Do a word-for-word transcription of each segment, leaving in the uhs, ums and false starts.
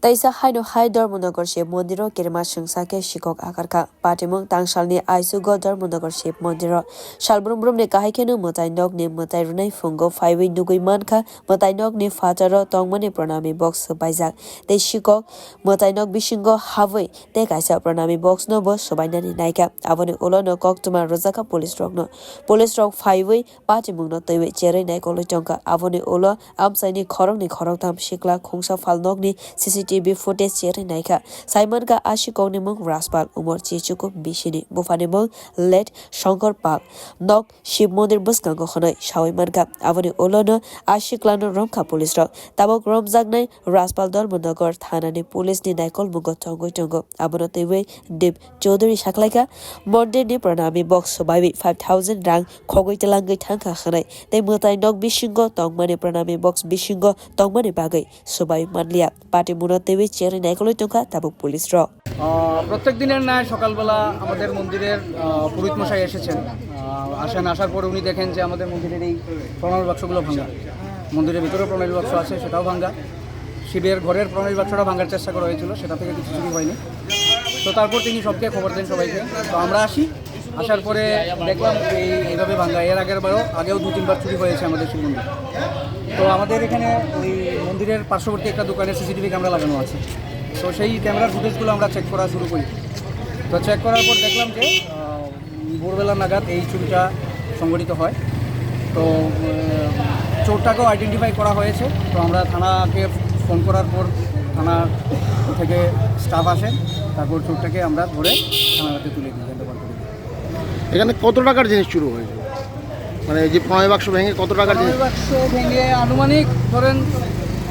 Teisa haino hai Dharmanagar Shiv Mondiro kirima swngsa khe sikok akarkha. Patimung tangsalni aisugo Dharmanagar Shiv Mondiro salbrum brumni kahai kheno mwtai nokni mwtai rwnai phungo phaiwi nugwi mankha mwtai nokni phataro tongmani pranami box swbaijak. Tei sikok mwtai nok bisingo habwi tei kaisa pranami box no bo swbainani naikha. Aboni ulo no koktwma rwjakha police rokno. Police rok phaiwi patimungno twiwi cherwi naikolwi tongkha. Aboni ulo amchaini khoroknwi khoroktham sikla khungsa phalnokni C C T V footage cherwi naikha. Saimankha a sikokni mung Rajpal, umor chichuku bisini, buphani mung late Shankar Pal. Nok Shiv Mondir bwskango hwnwi sawi mankha. Aboni ulono a siklano romkha police rok. Tabuk romjaknai Rajpal Dharmanagar thanani police ni naikolmungo tongwi tongo. Abono twiwi Deep Chaudhary sakhlaikha, mondirni pranami box swbaiwi five thousand rang khogwi twlangwi thangkha hwnwi tei mwtai nok bisingo tongmani pranami box bisingo tongmani bagwi swbai manliya. Patimungno twiwi cherwi naikolwi tongkha tabuk police rok. আহ, প্রত্যেক দিনের ন্যায় সকালবেলা আমাদের মন্দিরের, আহ, পুরোহিত মশাই এসেছেন। আহ, আসেন, আসার পরে উনি দেখেন যে আমাদের মন্দিরের এই প্রণামী বাক্সগুলো ভাঙা, মন্দিরের ভিতরেও প্রণামী বাক্স আছে, সেটাও ভাঙা। শিবের ঘরের প্রণামী বাক্সটা ভাঙার চেষ্টা করা হয়েছিল, সেটা থেকে কিছু চুরি হয়নি। তো তারপর তিনি সবকে খবর দেন সবাইকে। তো আমরা আসি, আসার পরে দেখলাম এই এইভাবে ভাঙা। এর আগের বারও, আগেও দু তিনবার চুরি হয়েছে আমাদের শিব মন্দির। তো আমাদের এখানে ওই মন্দিরের পার্শ্ববর্তী একটা দোকানে সিসিটিভি ক্যামেরা লাগানো আছে। তো সেই ক্যামেরার ফুটেজগুলো আমরা চেক করা শুরু করি। তো চেক করার পর দেখলাম যে, আহ, ভোরবেলা নাগাদ এই চুরিটা সংঘটিত হয়। তো, আহ, চোরটাকেও আইডেন্টিফাই করা হয়েছে। তো আমরা থানাকে ফোন করার পর থানা থেকে স্টাফ আসেন, তারপর চোরটাকে আমরা ধরে থানাতে তুলে দিই, হ্যান্ডওভার করে দিই। এখানে কত টাকার জিনিস চুরি হয়েছে? মানে, এই যে প্রণয় বাক্স ভেঙে কত টাকার জিনিস? প্রণয় বাক্স ভেঙে আনুমানিক ধরেন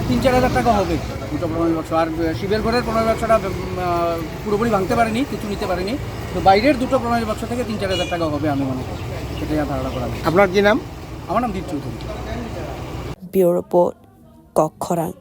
তিন চার হাজার টাকা হবে দুটো প্রণয় বাক্স। আর শিবের ঘরের প্রণয় বাক্সটা, উম, আহ, পুরোপুরি ভাঙতে পারেনি, কিছু নিতে পারেনি। তো বাইরের দুটো প্রণয় বাক্স থেকে তিন চার হাজার টাকা হবে আনুমানিক, সেটাই আর ধারণা করা যায়। আপনার কি নাম? আমার নাম দীপ চৌধুরী। Bureau Report, Kokkhorang.